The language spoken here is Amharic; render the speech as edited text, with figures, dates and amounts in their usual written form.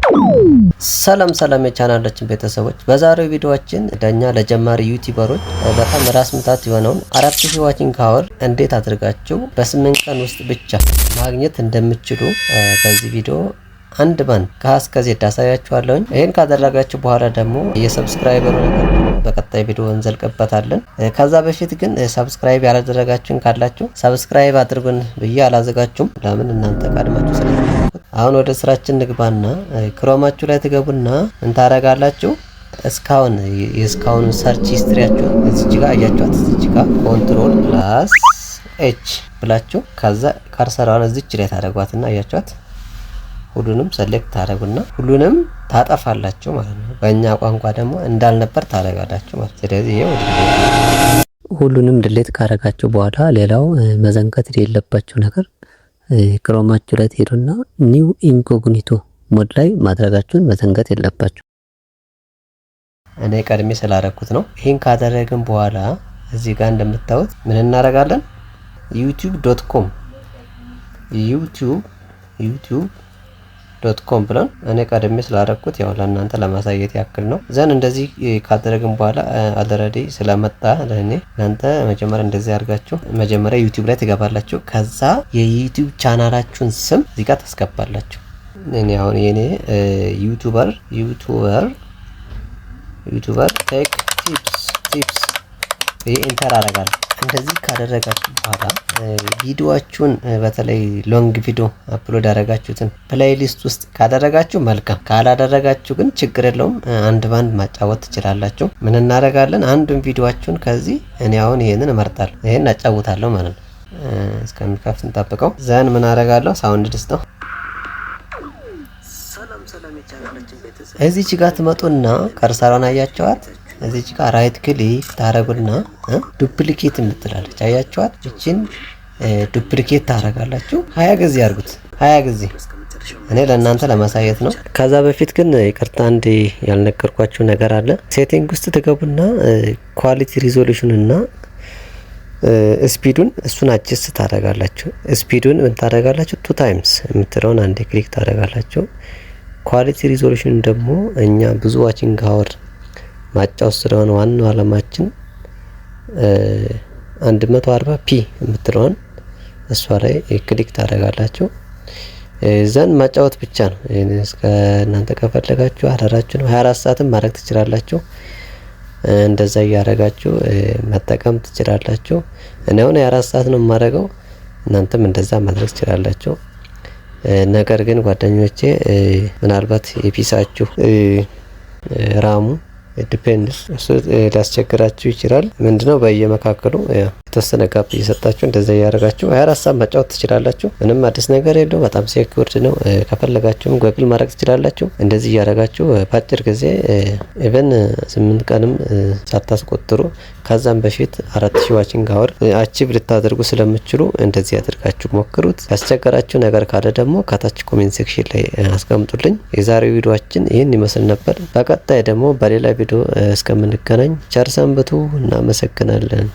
ሰላም ሰላም የቻናላችን ቤተሰቦች፣ በዛሬው ቪዲዮአችን ለኛ ለጀማሪ ዩቲዩበሮች በጣም ራስ ምታት የሆነውን 4000 watching hour እንዴት አድርጋችሁ በ8 ቀን ውስጥ ብቻ ማግኘት እንደምትችሉ በዚህ ቪዲዮ አንድ ባንድ ከሀ እስከ ዜድ አሳያችኋለሁኝ። ይህን ካደረጋችሁ በኋላ ደግሞ የ subscriber ኡ ነገር በቀጣይ ቪዲዮ እንዘልቅበታለን። ከዛ በፊት ግን subscribe ያላደረጋችሁን ካላችሁ subscribe አድርጉን ብዬ አላዘጋችሁም። ለምን እናንተ ቀድማችሁ ስለ አሁን ወደ ስራችን ንግባና ክሮማችሁ ላይ ትገቡና እንታረጋላችሁ እስካሁን የእስካሁኑ search history ያችሁን እዚች ጋር አያችኋት። እዚች ጋር control plus H ብላችሁ ከዛ cursor ዋን እዚች ላይ ታደርጓትና አያችኋት፣ ሁሉንም select ታደርጉና ሁሉንም ታጠፋላችሁ ማለት ነው። በእኛ ቋንቋ ደግሞ እንዳልነበር ታደርጋላችሁ ማለት። ስለዚህ ይሄው ሁሉንም delete ካረጋችሁ በኋላ ሌላው መዘንጋት የሌለባችሁ ነገር ክሮማችሁ ላይ ትሄዱና new incognito mode ላይ ማድረጋችሁን መዘንጋት የለባችሁ። እኔ ቀድሜ ስላረኩት ነው። ይህን ካደረግን በኋላ እዚህ ጋር እንደምታዩት ምን እናደርጋለን? YouTube.com YouTube.com ብለን እኔ ቀድሜ ስላረኩት ያው ለእናንተ ለማሳየት ያክል ነው። Then እንደዚህ ካደረግን በኋላ already ስለመጣ ለእኔ እናንተ መጀመሪያ እንደዚህ አድርጋችሁ መጀመሪያ ዩቲዩብ ላይ ትገባላችሁ። ከዛ የዩቲዩብ ቻናላችሁን ስም እዚህ ጋር ታስገባላችሁ። እኔ አሁን የኔ YouTuber tech tips ይሄ enter አደርጋለሁ። እንደዚህ ካደረጋችሁ በኋላ ቪዲዮአችሁን በተለይ long video upload ያደረጋችሁትን playlist ውስጥ ካደረጋችሁ መልካም፣ ካላደረጋችሁ ግን ችግር የለውም። አንድ ባንድ ማጫወት ትችላላችሁ። ምን እናደርጋለን? አንዱን ቪዲዮአችሁን ከዚህ እኔ አሁን ይሄንን እመርጣለሁ። ይሄን አጫውታለሁ ማለት ነው። እስከሚከፍት እንጠብቀው። Then ምን አደርጋለሁ? Sound ልስጠው። እዚች ጋር ትመጡና cursor ዋን አያቸዋት። እዚች ጋር right click ታረጉና duplicate የምትላለች አያቸዋት። እችን duplicate ታረጋላችሁ። 20 ጊዜ አድርጉት። 20 ጊዜ እኔ ለእናንተ ለማሳየት ነው። ከዛ በፊት ግን ይቅርታ አንድ ያልነገርኳችሁ ነገር አለ። Setting ውስጥ ትገቡና quality resolution እና speed ኡን እሱን adjust ታደርጋላችሁ። Speed ኡን ምን ታደርጋላችሁ? Two times የምትለውን አንዴ click ታደርጋላችሁ። Quality resolution ደግሞ እኛ ብዙ watching hour ማጫወት ስለሆነ ዋናው አላማችን 140 p የምትለውን እሷ ላይ click ታደርጋላችሁ። Then ማጫወት ብቻ ነው። እስከ እናንተ ከፈለጋችሁ አዳራችሁ ነው 24 ሰዓትም ማድረግ ትችላላችሁ። እንደዛ እያደረጋችሁ መጠቀም ትችላላችሁ። እኔ አሁን 24 ሰዓት ነው የማደርገው። እናንተም እንደዛ ማድረግ ትችላላችሁ። ነገር ግን ጓደኞቼ ምናልባት የ PC ያችሁ RAM ኡ depends እሱ ሊያስቸግራችሁ ይችላል። ምንድነው በየመካከሉ የተወሰነ gap እየሰጣችሁ እንደዛ እያደረጋችሁ 24 ሰዓት መጫወት ትችላላችሁ። ምንም አዲስ ነገር የለው። በጣም secured ነው። ከፈለጋችሁም ጎግል ማድረግ ትችላላችሁ። እንደዚህ እያደረጋችሁ በአጭር ጊዜ even 8 ቀንም ሳታስቆጥሩ ከዛም በፊት 4000 watching hour achieve ልታደርጉ ስለምትችሉ እንደዚህ አድርጋችሁ ሞክሩት። ያስቸገራችሁ ነገር ካለ ደግሞ ከታች comment section ላይ አስቀምጡልኝ። የዛሬው ቪዲዮአችን ይህን ይመስል ነበር። በቀጣይ ደግሞ በሌላ ቪዲዮ እስከምንገናኝ ቸር ሰንብቱ። እናመሰግናለን።